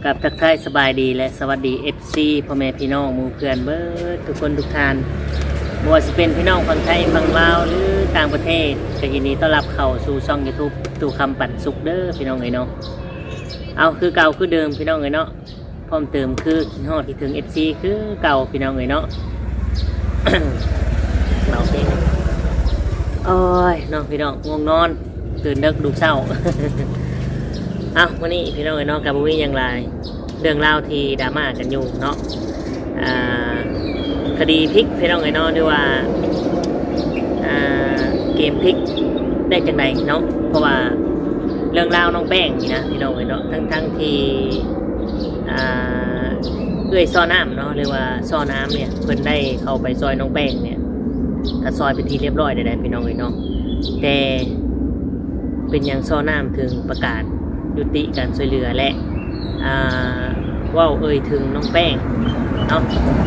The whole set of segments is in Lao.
ກັບທັກທາຍສະບາຍດີ ແລະ ສະຫວັດດີ ເອັຟຊີ ພໍ່ແມ່ພີ່ນ້ອງໝູ່ເພື່ອນເບິດທຸກຄົນທຸກທ່ານ, ບໍ່ວ່າຊິເປັນພີ່ນ້ອງຝັ່ງໄທ, ຝັ່ງລາວ ຫຼື ຕ່າງປະເທດ, ກໍຍິນດີຕ້ອນຮັບເຂົ້າສູ່ຊ່ອງ YouTube ຕູ້ຄຳປັນສຸກເດີພີ່ນ້ອງເອີຍເນາະ. ເອົາ ຄືເກົ່າຄືເດີມພີ່ນ້ອງເອີຍເນາະ, ພ້ອມເຕີມຄືຄິດຮອດຄິດເຖິງ ເອັຟຊີ ຄືເກົ່າພີ່ນ້ອງເອີຍເນາະ. ເບົາເພງ ໂອ້ຍເນາະ ພີ່ນ້ອງ ງ່ວງນອນ ຕື່ນເດິກລຸກເຊົ້າ. ເອົ້າ ມື້ນີ້ພີ່ນ້ອງເອີຍເນາະ ກໍບໍ່ມີຫຍັງຫຼາຍ, ເລື່ອງລາວທີ່ດຣາມາກັນຢູ່ເນາະ, ອ່າ ຄະດີພິກພີ່ນ້ອງເອີຍເນາະ ຫຼືວ່າ ອ່າ ເກມພິກໄດ້ຈັ່ງໃດເນາະ. ເພາະວ່າເລື່ອງລາວນ້ອງແປ້ງນີ້ນະ ພີ່ນ້ອງເອີຍເນາະ, ທັງໆທີ່ ອ່າ ເອື້ອຍຊໍ້ນ້ຳເນາະ ຫຼືວ່າຊໍ້ນ້ຳເນຍ ເພິ່ນໄດ້ເຂົ້າໄປຊ່ອຍນ້ອງແປ້ງເນຍ ກໍຊ່ອຍເປັນທີ່ຮຽບຮ້ອຍແລ້ວໄດ໋ພີ່ນ້ອງເອີຍເນາະ. ແຕ່ເປັນຫຍັງຊໍ້ນ້ຳເຖິງປະກາດຍຸຕິການຊ່ວຍເຫຼືອ ແລະ ອ່າ ເວົ້າເອີ່ຍເຖິງນ້ອງແປ້ງເນາະ?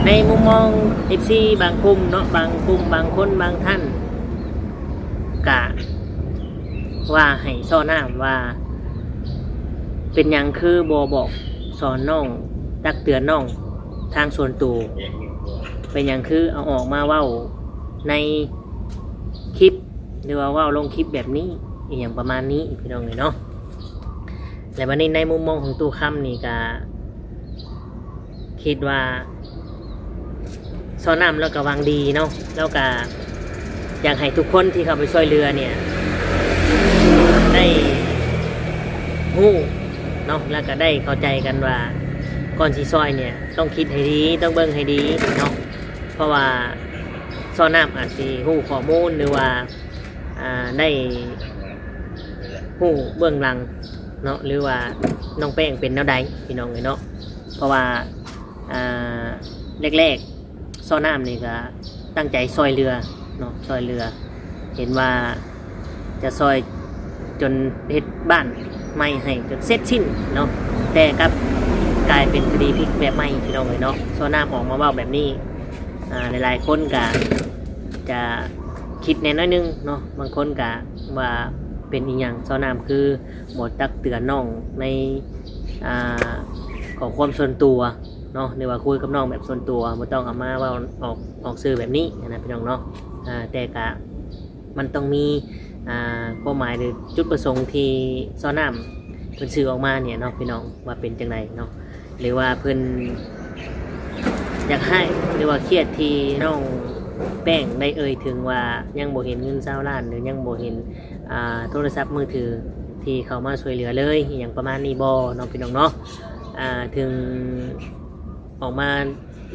ໃນມຸມມອງ ເອັຟຊີ ບາງກຸ່ມເນາະ, ບາງກຸ່ມ ບາງຄົນ ບາງທ່ານ ກະວ່າໃຫ້ຊໍ້ນ້ຳວ່າ ເປັນຫຍັງຄືບໍ່ບອກສອນນ້ອງ, ຕັກເຕືອນນ້ອງທາງສ່ວນໂຕ? ເປັນຫຍັງຄືເອົາອອກມາເວົ້າໃນຄລິບ ຫຼືວ່າເວົ້າລົງຄລິບແບບນີ້ ອີ່ຫຍັງປະມານນີ້ ພີ່ນ້ອງເອີຍເນາະ. ແລະ ບັດນີ້ໃນມຸມມອງຂອງຕູ້ຄຳນີ້ກະ ຄິດວ່າຊໍ້ນ້ຳລາວກໍຫວັງດີເນາະ, ລາວກໍຢາກໃຫ້ທຸກຄົນທີ່ເຂົ້າໄປຊ່ວຍເຫຼືອເນຍ ໄດ້ຮູ້ເນາະ ແລ້ວກໍໄດ້ເຂົ້າໃຈກັນວ່າ ກ່ອນຊິຊ່ອຍເນຍ ຕ້ອງຄິດໃຫ້ດີ ຕ້ອງເບິ່ງໃຫ້ດີເນາະ. ເພາະວ່າຊໍ້ນ້ຳອາດຊິຮູ້ຂໍ້ມູນ ຫຼືວ່າ ອ່າ ໄດ້ຮູ້ເບື້ອງຫຼັງເນາະ ຫຼືວ່ານ້ອງແປ້ງເປັນແນວໃດ ພີ່ນ້ອງເອີຍເນາະ. ເພາະວ່າ ອ່າ ແລກໆ ຊໍ້ນ້ຳນີ້ກໍຕັ້ງໃຈຊ່ອຍເຫຼືອເນາະ, ຊ່ອຍເຫຼືອ ເຫັນວ່າຈະຊ່ອຍຈົນເຮັດບ້ານໃໝ່ໃຫ້ຈົນເສັດສິ້ນເນາະ, ແຕ່ກັບກາຍເປັນຄະດີພິກແບບໃໝ່ ພີ່ນ້ອງເອີຍເນາະ. ຊໍ້ນ້ຳອອກມາເວົ້າແບບນີ້ ອ່າ ຫຼາຍໆຄົນກະຈະຄິດແດ່ໜ້ອຍໜຶ່ງເນາະ, ບາງຄົນກະວ່າເປັນອີ່ຫຍັງຊໍ້ນ້ຳຄືບໍ່ຕັກເຕືອນນ້ອງໃນ ອ່າ ຂໍ້ຄວາມສ່ວນຕົວເນາະ ຫຼືວ່າຄຸຍກັບນ້ອງແບບສ່ວນຕົວ, ບໍ່ຕ້ອງເອົາມາເວົ້າອອກ ອອກສື່ແບບນີ້ນະ ພີ່ນ້ອງເນາະ. ອ່າ ແຕ່ກະ ມັນຕ້ອງມີ ອ່າ ຄວາມໝາຍ ຫຼື ຈຸດປະສົງທີ່ຊໍ້ນ້ຳເພິ່ນສື່ອອກມາເນຍເນາະ ພີ່ນ້ອງ ວ່າເປັນຈັ່ງໃດເນາະ ຫຼືວ່າເພິ່ນຢາກຮ້າຍ ຫຼືວ່າຄຽດທີ່ນ້ອງແປ້ງໄດ້ເອີ່ຍເຖິງວ່າ ຍັງບໍ່ເຫັນເງິນຊາວລ້ານ ຫຼື ຍັງບໍ່ເຫັນ ອ່າ ໂທລະສັບມືຖືທີ່ເຂົ້າມາຊ່ວຍເຫຼືອເລີຍ ອີ່ຫຍັງປະມານນີ້ບໍ່ເນາະ ພີ່ນ້ອງເນາະ. ອ່າ ເຖິງອອກມາ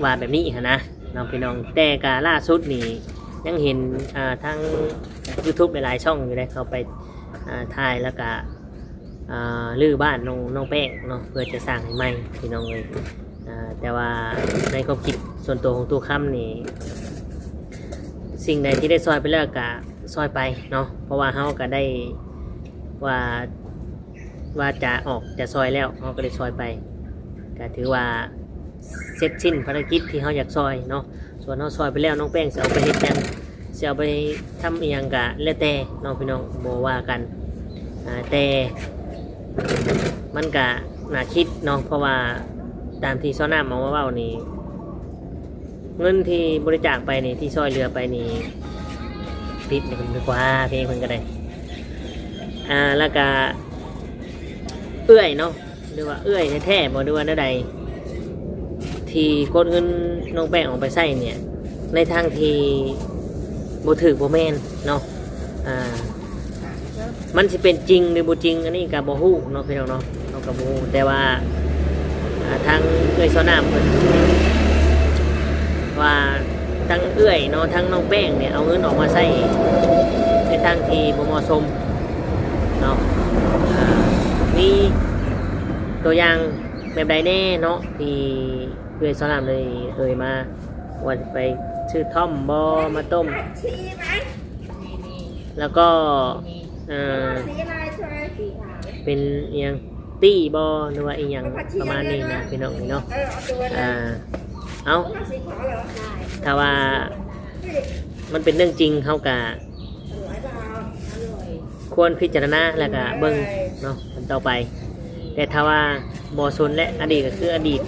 ວ່າແບບນີ້ຫັ້ນນະ ເນາະ ພີ່ນ້ອງ. ແຕ່ກະລ່າສຸດນີ້ຍັງເຫັນ ອ່າ ທາງ YouTube ຫຼາຍໆຊ່ອງຢູ່ເດ້ ເຂົ້າໄປ ອ່າ ຖ່າຍ ແລ້ວກະ ອ່າ ຮື້ບ້ານນ້ອງ ນ້ອງແປ້ງເນາະ ເພື່ອຈະສ້າງໃຫ້ໃໝ່ ພີ່ນ້ອງເອີຍ. ອ່າ ແຕ່ວ່າໃນຄວາມຄິດສ່ວນຕົວຂອງຕູ້ຄຳນີ້ ສິ່ງໃດທີ່ໄດ້ຊ່ອຍໄປແລ້ວກະຊ່ອຍໄປເນາະ, ເພາະວ່າເຮົາກະໄດ້ວ່າ ວ່າຈະອອກຈະຊ່ອຍແລ້ວ ເຮົາກໍໄດ້ຊ່ອຍໄປ ກໍຖືວ່າເສັດສິ້ນພາລະກິດທີ່ເຮົາຢາກຊ່ອຍເນາະ. ສ່ວນເຮົາຊ່ອຍໄປແລ້ວ ນ້ອງແປ້ງຊິເອົາໄປເຮັດຫຍັງ ຊິເອົາໄປທຳອີ່ຫຍັງກະແລ້ວແຕ່ເນາະ ພີ່ນ້ອງ ບໍ່ວ່າກັນ. ອ່າ ແຕ່ມັນກະໜ້າຄິດເນາະ ເພາະວ່າຕາມທີ່ຊໍ້ນ້ຳເອົາມາເວົ້ານີ້ ເງິນທີ່ບໍລິຈາກໄປນີ້ ທີ່ຊ່ອຍເຫຼືອໄປນີ້ ຕິດນີ້ເພິ່ນກວ່າເພງເພິ່ນກໍໄດ້ ອ່າ ແລ້ວກະເອື້ອຍເນາະ ຫຼືວ່າເອື້ອຍແທ້ໆບໍ່ ຫຼືວ່າແນວໃດ ທີ່ກົດເງິນນ້ອງແປ້ງອອກໄປໃຊ້ເນຍ ໃນທາງທີ່ບໍ່ຖືກບໍ່ແມ່ນເນາະ. ອ່າ ມັນຊິເປັນຈິງຫຼືບໍ່ຈິງ ອັນນີ້ກໍບໍ່ຮູ້ເນາະ ພີ່ນ້ອງເນາະ, ເຮົາກໍບໍ່ຮູ້. ແຕ່ວ່າ ອ່າ ທາງເອື້ອຍຊໍ້ນ້ຳເພິ່ນວ່າ ທັງເອື້ອຍເນາະ ທັງນ້ອງແປ້ງເນຍ ເອົາເງິນອອກມາໃຊ້ໃນທາງທີ່ບໍ່ເໝາະສົມເນາະ. ອ່າ ມີຕົວຢ່າງແບບໃດແດ່ເນາະ ທີ່ເອື້ອຍຊໍ້ນ້ຳໄດ້ເອີ່ຍມາ ວ່າໄປຊື້ທ້ອມບໍ່ ມາຕົ້ມ ແລ້ວກໍ ເອີ ເປັນອີ່ຫຍັງ ຕີ້ບໍ່ ຫຼືວ່າອີ່ຫຍັງປະມານນີ້ນະ ພີ່ນ້ອງເນາະ. ອ່າ ເອົ້າ ຖ້າວ່າມັນເປັນເລື່ອງຈິງ ເຮົາກະຄວນພິຈາລະນາ ແລ້ວກະເບິ່ງເນາະ ກັນຕໍ່ໄປ. ແຕ່ຖ້າວ່າ ບໍ່ສົນແຫຼະ ອະດີດກໍຄືອະດີດ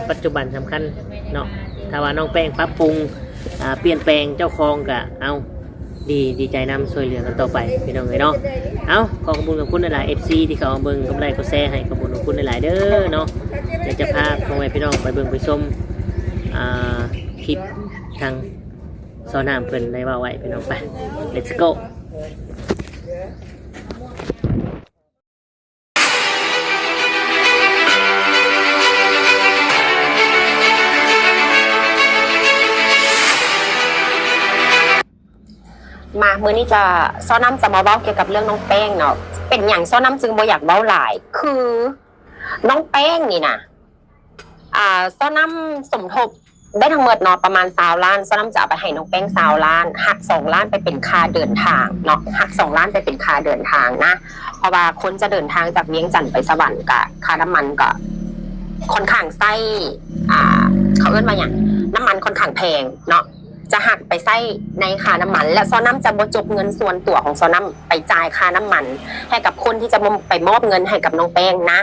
ປັດຈຸບັນສຳຄັນເນາະ. ຖ້າວ່ານ້ອງແປ້ງປັບປຸງ ອ່າ ປ່ຽນແປງເຈົ້າຂອງ ກໍເອົາ ດີ ດີໃຈນຳ ຊ່ວຍເຫຼືອກັນຕໍ່ໄປພີ່ນ້ອງເອີຍເນາະ. ເອົາ ຂໍຂອບຄຸນຂອບຄຸນຫຼາຍໆ ເອັຟຊີ ທີ່ເຂົ້າມາເບິ່ງ ກົດໄລກ໌ ກົດແຊ ໃຫ້ກັບບຸນຂອບຄຸນຫຼາຍໆເດີເນາະ. ດຽວຈະພາພໍ່ແມ່ພີ່ນ້ອງໄປເບິ່ງໄປຊົມ ອ່າ ຄລິບທາງ ຊາວນ້ຳເພິ່ນໄດ້ເວົ້າໄວ້ພີ່ນ້ອງ. ໄປ let's go. ມາ ມື້ນີ້ຈະ ຊາວນ້ຳຈະມາເວົ້າກ່ຽວກັບເລື່ອງນ້ອງແປ້ງເນາະ. ເປັນຫຍັງຊາວນ້ຳຈຶ່ງບໍ່ຢາກເວົ້າຫຼາຍ? ຄື ນ້ອງແປ້ງນີ້ນະ ອ່າ ຊາວນ້ຳສົມທົບໄດ້ທັງໝົດເນາະ ປະມານຊາວລ້ານ, ຊາວນ້ຳຈະເອົາໄປໃຫ້ນ້ອງແປ້ງຊາວລ້ານ, ຫັກສອງລ້ານໄປເປັນຄ່າເດີນທາງເນາະ, ຫັກສອງລ້ານໄປເປັນຄ່າເດີນທາງນະ ເພາະວ່າຄົນຈະເດີນທາງຈາກວຽງຈັນໄປສະຫວັນ ກະຄ່ານ້ຳມັນກະຄ່ອນຂ້າງໃຊ້ ອ່າ ເຂົາເອີ້ນວ່າຫຍັງ ນ້ຳມັນຄ່ອນຂ້າງແພງເນາະ, ຈະຫັກໄປໃຊ້ໃນຄ່ານ້ຳມັນ ແລະ ຊາວນ້ຳຈະບໍ່ຈົກເງິນສ່ວນຕົວຂອງຊາວນ້ຳໄປຈ່າຍຄ່ານ້ຳມັນໃຫ້ກັບຄົນທີ່ຈະມາ ໄປມອບເງິນໃຫ້ກັບນ້ອງແປ້ງນະ.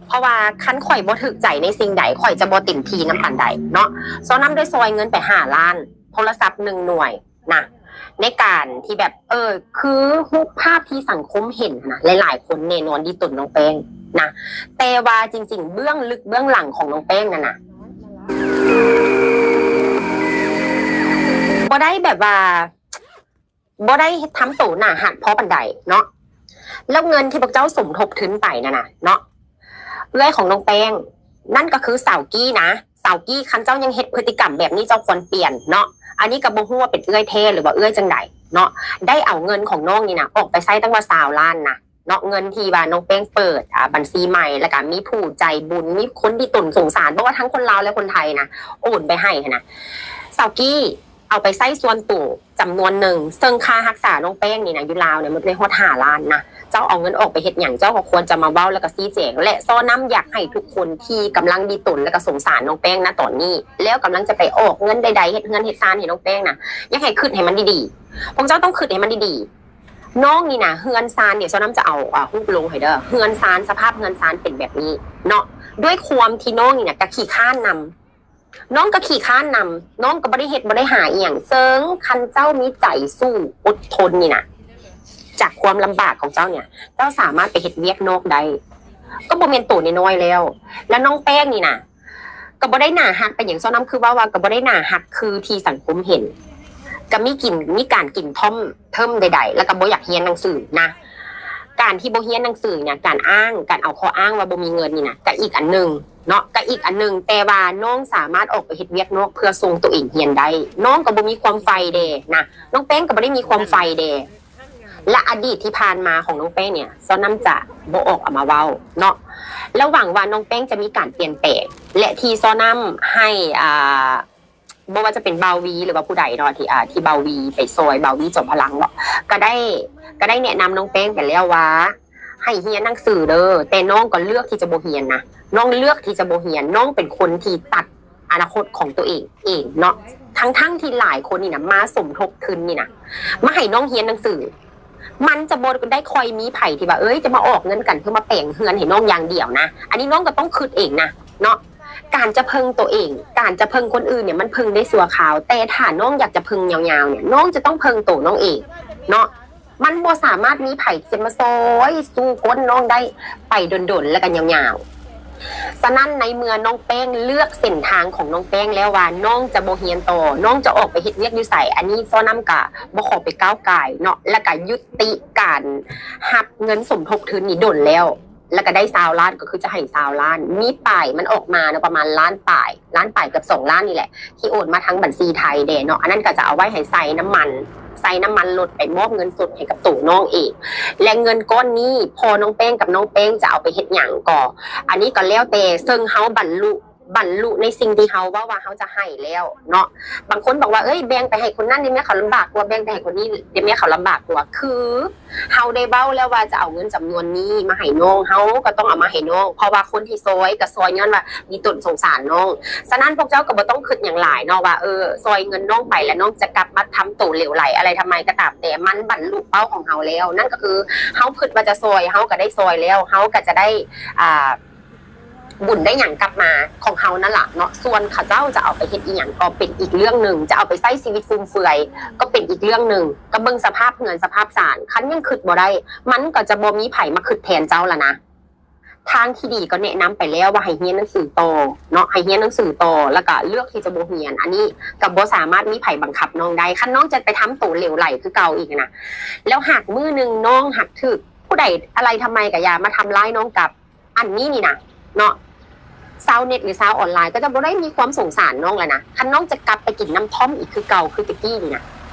ເພາະວ່າຄັນຂ້ອຍບໍ່ຖືກໃຈໃນສິ່ງໃດ ຂ້ອຍຈະບໍ່ເຕັມທີ່ນຳປານໃດເນາະ. ຊາວນ້ຳໄດ້ຊ່ອຍເງິນໄປຫ້າລ້ານ ໂທລະສັບໜຶ່ງໜ່ວຍນະ ໃນການທີ່ແບບ ເອີ ຄືຮູບພາບທີ່ສັງຄົມເຫັນນະ ຫຼາຍໆຄົນແນ່ນອນດີຕົນນ້ອງແປ້ງນະ ແຕ່ວ່າຈິງໆ ເບື້ອງລຶກເບື້ອງຫຼັງຂອງນ້ອງແປ້ງນັ້ນນະ ບໍ່ໄດ້ແບບວ່າ ບໍ່ໄດ້ເຮັດທຳໂຕໜ້າຮັກພໍປານໃດເນາະ. ແລ້ວເງິນທີ່ພວກເຈົ້າສົມທົບທຶນໄປນັ້ນນະເນາະ ເອື້ອຍຂອງນ້ອງແປ້ງ ນັ້ນກໍຄືສາວກີ້ນະ. ສາວກີ້ ຄັນເຈົ້າຍັງເຮັດພຶດຕິກຳແບບນີ້ ເຈົ້າຄວນປ່ຽນເນາະ. ອັນນີ້ກໍບໍ່ຮູ້ວ່າເປັນເອື້ອຍແທ້ ຫຼືວ່າເອື້ອຍຈັ່ງໃດເນາະ. ໄດ້ເອົາເງິນຂອງນ້ອງນີ້ນະ ອອກໄປໃຊ້ຕັ້ງວ່າຊາວລ້ານນະເນາະ, ເງິນທີ່ວ່ານ້ອງແປ້ງເປີດ ອ່າ ບັນຊີໃໝ່ ແລ້ວກໍມີຜູ້ໃຈບຸນ ມີຄົນທີ່ຕົນສົງສານ ບໍ່ວ່າທັງຄົນລາວ ແລະ ຄົນໄທນະ ໂອນໄປໃຫ້ຫັ້ນນະ. ສາວກີ້ ເອົາໄປໃຊ້ສ່ວນໂຕຈຳນວນໜຶ່ງ ເຊິ່ງຄ່າຮັກສານ້ອງແປ້ງນີ້ນະ ຢູ່ລາວນີ້ ມັນໄດ້ຮອດຫ້າລ້ານນະ. ເຈົ້າເອົາເງິນອອກໄປເຮັດຫຍັງ? ເຈົ້າກໍຄວນຈະມາເວົ້າ ແລ້ວກໍຊີ້ແຈງ ແລະ ຊາວນ້ຳຢາກໃຫ້ທຸກຄົນທີ່ກຳລັງດີຕົນ ແລ້ວກໍສົງສານນ້ອງແປ້ງນະຕອນນີ້ ແລ້ວກຳລັງຈະໄປອອກເງິນໃດໆ ເຮັດເຮືອນເຮັດຊານໃຫ້ນ້ອງແປ້ງນະ ຢາກໃຫ້ຄິດໃຫ້ມັນດີໆ. ພວກເຈົ້າຕ້ອງຄິດໃຫ້ມັນດີໆ. ນ້ອງນີ້ນະ ເຮືອນຊານ ດຽວຊາວນ້ຳຈະເອົາ ອ່າ ຮູບລົງໃຫ້ເດີ. ເຮືອນຊານ ສະພາບເຮືອນຊານເປັນແບບນີ້ເນາະ. ດ້ວຍຄວາມທີ່ນ້ອງນີ້ນະ ກໍຂີ້ຄ້ານນຳ ນ້ອງກໍຂີ້ຄ້ານນຳ, ນ້ອງກໍບໍ່ໄດ້ເຮັດບໍ່ໄດ້ຫາອີ່ຫຍັງ. ເຊິ່ງຄັນເຈົ້າມີໃຈສູ້ອົດທົນນີ້ນະ ຈາກຄວາມລຳບາກຂອງເຈົ້ານີ້ ເຈົ້າສາມາດໄປເຮັດວຽກນອກໄດ້ ກໍບໍ່ແມ່ນໂຕນ້ອຍໆແລ້ວ. ແລ້ວນ້ອງແປ້ງນີ້ນະ ກໍບໍ່ໄດ້ໜ້າຮັກປານຫຍັງ. ຊາວນ້ຳຄືເວົ້າວ່າ ກໍບໍ່ໄດ້ໜ້າຮັກຄືທີ່ສັງຄົມເຫັນ, ກໍມີກິນ ມີການກິນທ່ອມເທີມໃດໆ ແລ້ວກໍບໍ່ຢາກຮຽນໜັງສືນະ. ການທີ່ບໍ່ຮຽນໜັງສືນີ້ ການອ້າງ ການເອົາຂໍ້ອ້າງວ່າບໍ່ມີເງິນນີ້ນະ ກະອີກອັນໜຶ່ງເນາະ ກະອີກອັນໜຶ່ງ. ແຕ່ວ່ານ້ອງສາມາດອອກໄປເຮັດວຽກນອກເພື່ອສົ່ງຕົວເອງຮຽນໄດ້. ນ້ອງກໍບໍ່ມີຄວາມໃຝ່ແດ່ນະ, ນ້ອງແປ້ງກໍບໍ່ໄດ້ມີຄວາມໃຝ່ແດ່. ແລະ ອະດີດທີ່ຜ່ານມາຂອງນ້ອງແປ້ງນີ້ ຊາວນ້ຳຈະບໍ່ອອກເອົາມາເວົ້າເນາະ. ແລ້ວຫວັງວ່ານ້ອງແປ້ງຈະມີການປ່ຽນແປງ ແລະ ທີ່ຊາວນ້ຳໃຫ້ ອ່າ ບໍ່ວ່າຈະເປັນບ່າວວີ ຫຼືວ່າຜູ້ໃດເນາະ ທີ່ ອ່າ ທີ່ບ່າວວີໄປຊ່ອຍ ບ່າວວີ ຈອມພະລັງເນາະ ກໍໄດ້ ກໍໄດ້ແນະນຳນ້ອງແປ້ງໄປແລ້ວວ່າ ໃຫ້ຮຽນໜັງສືເດີ, ແຕ່ນ້ອງກໍເລືອກທີ່ຈະບໍ່ຮຽນນະ, ນ້ອງເລືອກທີ່ຈະບໍ່ຮຽນ. ນ້ອງເປັນຄົນທີ່ຕັດອະນາຄົດຂອງຕົວເອງເອງເນາະ, ທັງໆທີ່ຫຼາຍຄົນນີ້ນະ ມາສົມທົບທຶນນີ້ນະ ມາໃຫ້ນ້ອງຮຽນໜັງສື. ມັນຈະບໍ່ໄດ້ຄ່ອຍມີໃຜທີ່ວ່າ ເອີຍ ຈະມາອອກເງິນກັນເພື່ອມາແປງເຮືອນໃຫ້ນ້ອງຢ່າງດຽວນະ. ອັນນີ້ນ້ອງກໍຕ້ອງຄິດເອງນະເນາະ. ການຈະເພິ່ງຕົວເອງ ການຈະເພິ່ງຄົນອື່ນນີ້ ມັນເພິ່ງໄດ້ຊົ່ວຄາວ, ແຕ່ຖ້ານ້ອງຢາກຈະເພິ່ງຍາວໆນີ້ ນ້ອງຈະຕ້ອງເພິ່ງໂຕນ້ອງເອງເນາະ. ມັນບໍ່ສາມາດມີໃຜທີ່ຈະມາຊ່ອຍຊູ້ກົ້ນນ້ອງໄດ້ໄປດົນໆ ແລ້ວກໍຍາວໆ. ສະນັ້ນ ໃນເມື່ອນ້ອງແປ້ງເລືອກເສັ້ນທາງຂອງນ້ອງແປ້ງແລ້ວວ່າ ນ້ອງຈະບໍ່ຮຽນຕໍ່, ນ້ອງຈະອອກໄປເຮັດວຽກຢູ່ໃສ, ອັນນີ້ຊາວນ້ຳກະບໍ່ຂໍໄປກ້າວກ່າຍເນາະ, ແລ້ວກະຍຸຕິການຮັບເງິນສົມທົບທຶນນີ້ດົນແລ້ວ. ແລ້ວກໍໄດ້ຊາວລ້ານ ກໍຄືຈະໃຫ້ຊາວລ້ານ ມີປາຍມັນອອກມາເນາະ ປະມານລ້ານປາຍ ລ້ານປາຍເກືອບສອງລ້ານນີ້ແຫຼະ ທີ່ໂອນມາທາງບັນຊີໄທແດ່ເນາະ. ອັນນັ້ນກໍຈະເອົາໄວ້ໃຫ້ໃສ່ນ້ຳມັນ ໃສ່ນ້ຳມັນລົດໄປມອບເງິນສົດໃຫ້ກັບໂຕນ້ອງເອງ ແລະ ເງິນກ້ອນນີ້ ພໍ່ນ້ອງແປ້ງກັບນ້ອງແປ້ງຈະເອົາໄປເຮັດຫຍັງກໍ ອັນນີ້ກໍແລ້ວແຕ່ ເຊິ່ງເຮົາບັນລຸ ບັນລຸໃນສິ່ງທີ່ເຮົາເວົ້າວ່າເຮົາຈະໃຫ້ແລ້ວເນາະ. ບາງຄົນບອກວ່າ ເອີຍ ແບ່ງໄປໃຫ້ຄົນນັ້ນໄດ້ແມ້ ເຂົາລຳບາກກວ່າ, ແບ່ງໄປໃຫ້ຄົນນີ້ໄດ້ແມ້ ເຂົາລຳບາກກວ່າ. ຄືເຮົາໄດ້ເວົ້າແລ້ວວ່າຈະເອົາເງິນຈຳນວນນີ້ມາໃຫ້ນ້ອງ, ເຮົາກໍຕ້ອງເອົາມາໃຫ້ນ້ອງ ເພາະວ່າຄົນທີ່ຊ່ອຍກໍຊ່ອຍຍ້ອນວ່າມີຕົນສົງສານນ້ອງ. ສະນັ້ນ ພວກເຈົ້າກໍບໍ່ຕ້ອງຄິດຫຍັງຫຼາຍເນາະວ່າ ເອີ ຊ່ອຍເງິນນ້ອງໄປແລ້ວນ້ອງຈະກັບມາທຳໂຕເຫຼວໄຫຼອະໄລທຳໄມກໍຕາມແຕ່ ມັນບັນລຸເປົ້າຂອງເຮົາແລ້ວ. ນັ້ນກໍຄືເຮົາຄິດວ່າຈະຊ່ອຍ ເຮົາກໍໄດ້ຊ່ອຍແລ້ວ ເຮົາກໍຈະໄດ້ ອ່າ ບຸນໄດ້ຫຍັງກັບມາຂອງເຮົານັ້ນລະເນາະ. ສ່ວນເຂົາເຈົ້າຈະເອົາໄປເຮັດອີ່ຫຍັງກໍເປັນອີກເລື່ອງໜຶ່ງ, ຈະເອົາໄປໃຊ້ຊີວິດຟຸມເຟືອຍກໍເປັນອີກເລື່ອງໜຶ່ງ, ກໍເບິ່ງສະພາບເຮືອນສະພາບຊານ. ຄັນຍັງຄິດບໍ່ໄດ້ ມັນກໍຈະບໍ່ມີໃຜມາຄິດແທນເຈົ້າລະນະ. ທາງທີ່ດີກໍແນະນຳໄປແລ້ວວ່າໃຫ້ຮຽນໜັງສືຕໍ່ເນາະ, ໃຫ້ຮຽນໜັງສືຕໍ່ ແລ້ວກໍເລືອກທີ່ຈະບໍ່ຮຽນ, ອັນນີ້ກໍບໍ່ສາມາດມີໃຜບັງຄັບນ້ອງໄດ້. ຄັນນ້ອງຈະໄປທຳໂຕເຫຼວໄຫຼຄືເກົ່າອີກນະ, ແລ້ວຫາກມື້ໜຶ່ງນ້ອງຫາກຖືກຜູ້ໃດອະໄລທຳໄມກໍຢ່າມາທຳຮ້າຍນ້ອງກັບ. ອັນນີ້ນີ້ນະເນາະ, ຊາວເນັດ ຫຼື ຊາວອອນລາຍກໍຈະບໍ່ໄດ້ມີຄວາມສົງສານນ້ອງແລ້ວນະ. ຄັນນ້ອງຈະກັບໄປກິນນ້ຳທ່ອມອີກຄືເກົ່າ ຄືແຕ່ກີ້ນີ້ນະ,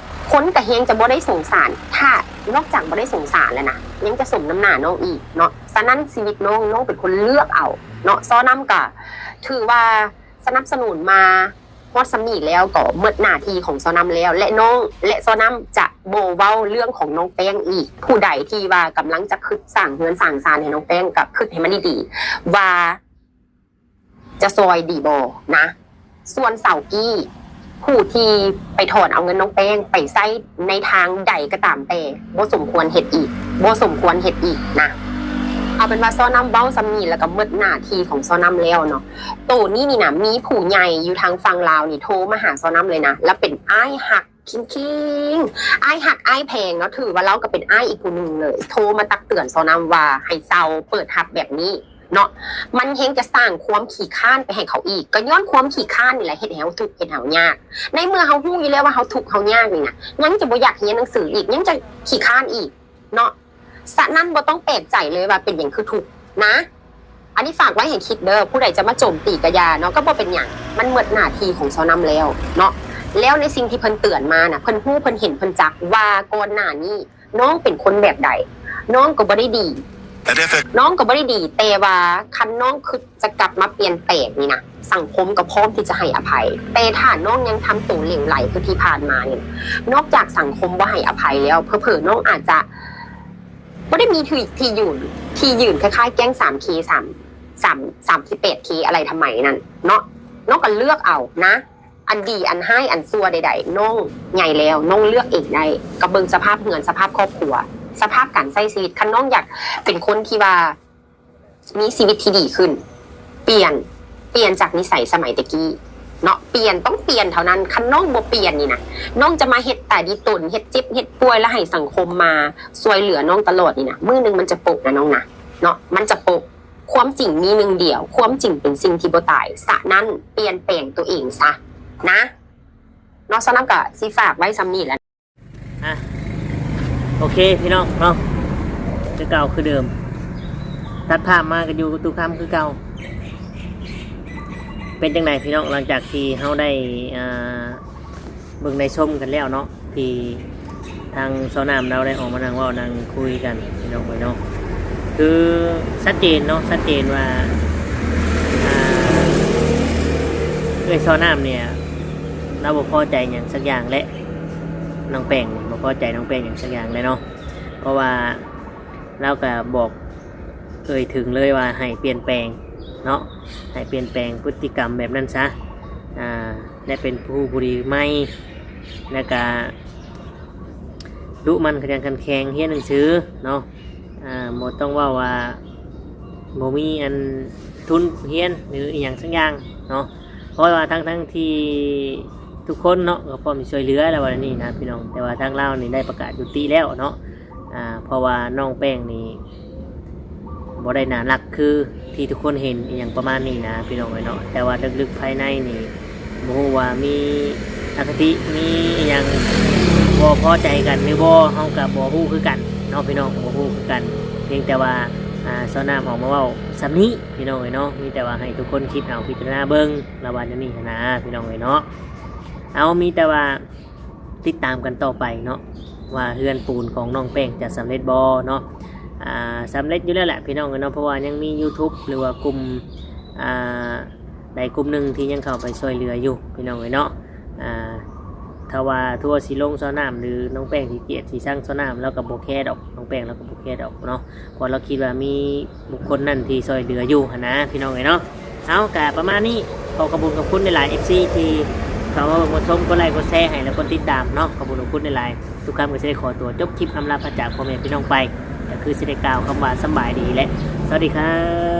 ຄົນກໍແຮງຈະບໍ່ໄດ້ສົງສານ, ຖ້ານອກຈາກບໍ່ໄດ້ສົງສານແລ້ວນະ ຍັງຈະສົມນ້ຳໜ້ານ້ອງອີກເນາະ. ສະນັ້ນຊີວິດນ້ອງ ນ້ອງເປັນຄົນເລືອກເອົາເນາະ. ຊໍນ້ຳກໍຖືວ່າສະໜັບສະໜູນມາຮອດສ່ຳນີ້ແລ້ວ ກໍໝົດໜ້າທີ່ຂອງຊໍນ້ຳແລ້ວ ແລະ ນ້ອງ ແລະ ຊໍນ້ຳຈະບໍ່ເວົ້າເລື່ອງຂອງນ້ອງແປ້ງອີກ. ຜູ້ໃດທີ່ວ່າກຳລັງຈະຄິດສ້າງເຮືອນສ້າງຊານໃຫ້ນ້ອງແປ້ງ ກໍຄິດໃຫ້ມັນດີໆວ່າ ຈະຊ່ອຍດີບໍ່ນະ. ສ່ວນສາວກີ້ ຜູ້ທີ່ໄປຖອນເອົາເງິນນ້ອງແປ້ງໄປໃຊ້ໃນທາງໃດກໍຕາມແຕ່ ບໍ່ສົມຄວນເຮັດອີກ, ບໍ່ສົມຄວນເຮັດອີກນະ. ເອົາເປັນວ່າຊໍນ້ຳເວົ້າສ່ຳນີ້ ແລ້ວກໍໝົດໜ້າທີ່ຂອງຊໍນ້ຳແລ້ວເນາະ. ໂຕນີ້ນີ້ນະ ມີຜູ້ໃຫຍ່ຢູ່ທາງຝັ່ງລາວນີ້ໂທມາຫາຊໍນ້ຳເລີຍນະ ແລ້ວເປັນອ້າຍຮັກ ຄິງໆ ອ້າຍຮັກອ້າຍແພງເນາະ, ຖືວ່າລາວກໍເປັນອ້າຍອີກຜູ້ໜຶ່ງເລີຍ ໂທມາຕັກເຕືອນຊໍນ້ຳວ່າໃຫ້ເຊົາເປີດຮັບແບບນີ້ເນາະ, ມັນແຮງຈະສ້າງຄວາມຂີ້ຄ້ານໄປໃຫ້ເຂົາອີກ. ກໍຍ້ອນຄວາມຂີ້ຄ້ານນີ້ແຫຼະເຮັດໃຫ້ເຮົາທຸກ ເຮັດໃຫ້ເຮົາຍາກ. ໃນເມື່ອເຮົາຮູ້ຢູ່ແລ້ວວ່າເຮົາທຸກເຮົາຍາກນີ້ນະ ຍັງຈະບໍ່ຢາກຮຽນໜັງສືອີກ, ຍັງຈະຂີ້ຄ້ານອີກເນາະ. ສະນັ້ນບໍ່ຕ້ອງແປກໃຈເລີຍວ່າເປັນຫຍັງຄືທຸກນະ. ອັນນີ້ຝາກໄວ້ໃຫ້ຄິດເດີ້, ຜູ້ໃດຈະມາໂຈມຕີກະຢ່າເນາະ, ກໍບໍ່ເປັນຫຍັງ, ມັນໝົດໜ້າທີ່ຂອງຊໍນ້ຳແລ້ວເນາະ. ແລ້ວໃນສິ່ງທີ່ເພິ່ນເຕືອນມານະ ເພິ່ນຮູ້ ເພິ່ນເຫັນ ເພິ່ນຈັກວ່າກ່ອນໜ້ານີ້ນ້ອງເປັນຄົນແບບໃດ. ນ້ອງກໍບໍ່ໄດ້ດີ ນ້ອງກໍບໍ່ໄດ້ດີ, ແຕ່ວ່າຄັນນ້ອງຄິດຈະກັບມາປ່ຽນແປງນີ້ນະ ສັງຄົມກໍພ້ອມທີ່ຈະໃຫ້ອະໄພ. ແຕ່ຖ້ານ້ອງຍັງທຳໂຕເຫຼວໄຫຼຄືທີ່ຜ່ານມານີ້ ນອກຈາກສັງຄົມບໍ່ໃຫ້ອະໄພແລ້ວ ເຜີໆນ້ອງອາດຈະ ບໍ່ໄດ້ມີທີ່ ທີ່ຢືນ ທີ່ຢືນຄ້າຍໆແກ້ງສາມເຄ ສາມ ສາມ ສາມສິບແປດເຄ ອະໄລທຳໄມນັ້ນເນາະ. ນ້ອງກໍເລືອກເອົານະ ອັນດີ ອັນຮ້າຍ ອັນຊົ່ວໃດໆ ນ້ອງໃຫຍ່ແລ້ວ ນ້ອງເລືອກເອງໄດ້. ກໍເບິ່ງສະພາບເຮືອນ ສະພາບຄອບຄົວ ສະພາບການໃຊ້ຊີວິດ. ຄັນນ້ອງຢາກເປັນຄົນທີ່ວ່າ ມີຊີວິດທີ່ດີຂຶ້ນ ປ່ຽນ ປ່ຽນຈາກນິໄສສະໄໝແຕ່ກີ້ເນາະ, ປ່ຽນ ຕ້ອງປ່ຽນເທົ່ານັ້ນ. ຄັນນ້ອງບໍ່ປ່ຽນນີ້ນະ ນ້ອງຈະມາເຮັດຕາດີຕົນ ເຮັດເຈັບເຮັດປ່ວຍ ແລ້ວໃຫ້ສັງຄົມມາຊ່ວຍເຫຼືອນ້ອງຕະຫຼອດນີ້ນະ ມື້ໜຶ່ງມັນຈະໂປະນະນ້ອງນະ ເນາະ, ມັນຈະໂປະ. ຄວາມຈິງມີໜຶ່ງດຽວ, ຄວາມຈິງເປັນສິ່ງທີ່ບໍ່ຕາຍ. ສະນັ້ນປ່ຽນແປງຕົວເອງຊະນະ ເນາະ. ສະນັ້ນກໍຊິຝາກໄວ້ສ່ຳນີ້ແຫຼະ. ອ່ະ ໂອເຄພີ່ນ້ອງເນາະ, ຄືເກົ່າຄືເດີມ ຕັດພາບມາກໍຢູ່ຕຸຄຳຄືເກົ່າ. ເປັນຈັ່ງໃດພີ່ນ້ອງ ຫຼັງຈາກທີ່ເຮົາໄດ້ ອ່າ ເບິ່ງໄດ້ຊົມກັນແລ້ວເນາະ ທີ່ທາງຊາວນ້ຳລາວໄດ້ອອກມານັ່ງເວົ້ານັ່ງຄຸຍກັນພີ່ນ້ອງເອີຍເນາະ. ຄືຊັດເຈນເນາະ ຊັດເຈນວ່າ ອ່າ ເອື້ອຍຊາວນ້ຳນີ້ ລາວບໍ່ພໍໃຈຫຍັງສັກຢ່າງແຫຼະ ນ້ອງແປ້ງນີ້ບໍ່ພໍໃຈນ້ອງແປ້ງຫຍັງສັກຢ່າງແຫຼະເນາະ. ເພາະວ່າລາວກໍບອກເອີ່ຍເຖິງເລີຍວ່າໃຫ້ປ່ຽນແປງເນາະ, ໃຫ້ປ່ຽນແປງພຶດຕິກຳແບບນັ້ນຊະ ອ່າ ແລະ ເປັນຜູ້ຜູ້ດີໃໝ່ ແລະ ກະດຸໝັ່ນຂະຫຍັນຂັນແຂງຮຽນໜັງສືເນາະ. ອ່າ ບໍ່ຕ້ອງເວົ້າວ່າບໍ່ມີອັນທຶນຮຽນ ຫຼື ອີ່ຫຍັງສັກຢ່າງເນາະ. ເພາະວ່າທັງໆທີ່ທຸກຄົນເນາະ ກໍພ້ອມຊິຊ່ວຍເຫຼືອແລ້ວ ວ່າແນວນີ້ນະພີ່ນ້ອງ, ແຕ່ວ່າທາງລາວນີ້ໄດ້ປະກາດຍຸຕິແລ້ວເນາະ. ອ່າ ເພາະວ່ານ້ອງແປ້ງນີ້ບໍ່ໄດ້ໜ້າຮັກຄືທີ່ທຸກຄົນເຫັນ ອີ່ຫຍັງປະມານນີ້ນະພີ່ນ້ອງເອີຍເນາະ. ແຕ່ວ່າເລິກໆພາຍໃນນີ້ ບໍ່ຮູ້ວ່າມີອະຄະຕິ ມີອີ່ຫຍັງບໍ່ພໍໃຈກັນຫຼືບໍ່ ເຮົາກໍບໍ່ຮູ້ຄືກັນເນາະພີ່ນ້ອງ, ບໍ່ຮູ້ຄືກັນ. ພຽງແຕ່ວ່າ ອ່າ ຊາວນ້ຳອອກມາເວົ້າສ່ຳນີ້ພີ່ນ້ອງເອີຍເນາະ, ມີແຕ່ວ່າໃຫ້ທຸກຄົນຄິດເອົາ ພິຈາລະນາເບິ່ງລະວ່າແນວນີ້ຫັ້ນນະພີ່ນ້ອງເອີຍເນາະ. ເອົາ ມີແຕ່ວ່າຕິດຕາມກັນຕໍ່ໄປເນາະ ວ່າເຮືອນປູນຂອງນ້ອງແປ້ງຈະສຳເລັດບໍ່ເນາະ. ອ່າ ສຳເລັດຢູ່ແລ້ວແຫຼະພີ່ນ້ອງເອີຍເນາະ, ເພາະວ່າຍັງມີຢູທູບ ຫຼືວ່າກຸ່ມ ອ່າ ໃດກຸ່ມໜຶ່ງທີ່ຍັງເຂົ້າໄປຊ່ວຍເຫຼືອຢູ່ພີ່ນ້ອງເອີຍເນາະ. ອ່າ ຖ້າວ່າທົ່ວຊິລົງຊາວນ້ຳ ຫຼື ນ້ອງແປ້ງຊິກຽດຊິຊັງຊາວນ້ຳ ລາວກໍບໍ່ແຄດອກ, ນ້ອງແປ້ງລາວກໍບໍ່ແຄດອກເນາະ, ເພາະລາວຄິດວ່າມີບຸກຄົນນັ້ນທີ່ຊ່ອຍເຫຼືອຢູ່ຫັ້ນນະພີ່ນ້ອງເອີຍເນາະ. ເອົາ ກະປະມານນີ້, ຂໍຂອບຄຸນຂອບຄຸນຫຼາຍໆ ເອັຟຊີ ທີ່ເຂົ້າມາເບິ່ງມາຊົມ, ກົດໄລກ໌ ກົດແຊໃຫ້ ແລະ ກົດຕິດຕາມເນາະ, ຂອບຄຸນຂອບຄຸນຫຼາຍໆ. ຕຸຄຳກໍຊິໄດ້ຂໍຕົວຈົບຄລິບອຳລາພາຈາກພໍ່ແມ່ພີ່ນ້ອງໄປ, ກໍຄືຊິໄດ້ກ່າວຄຳວ່າສຳບາຍດີ ແລະ ສະຫວັດດີຄັບ.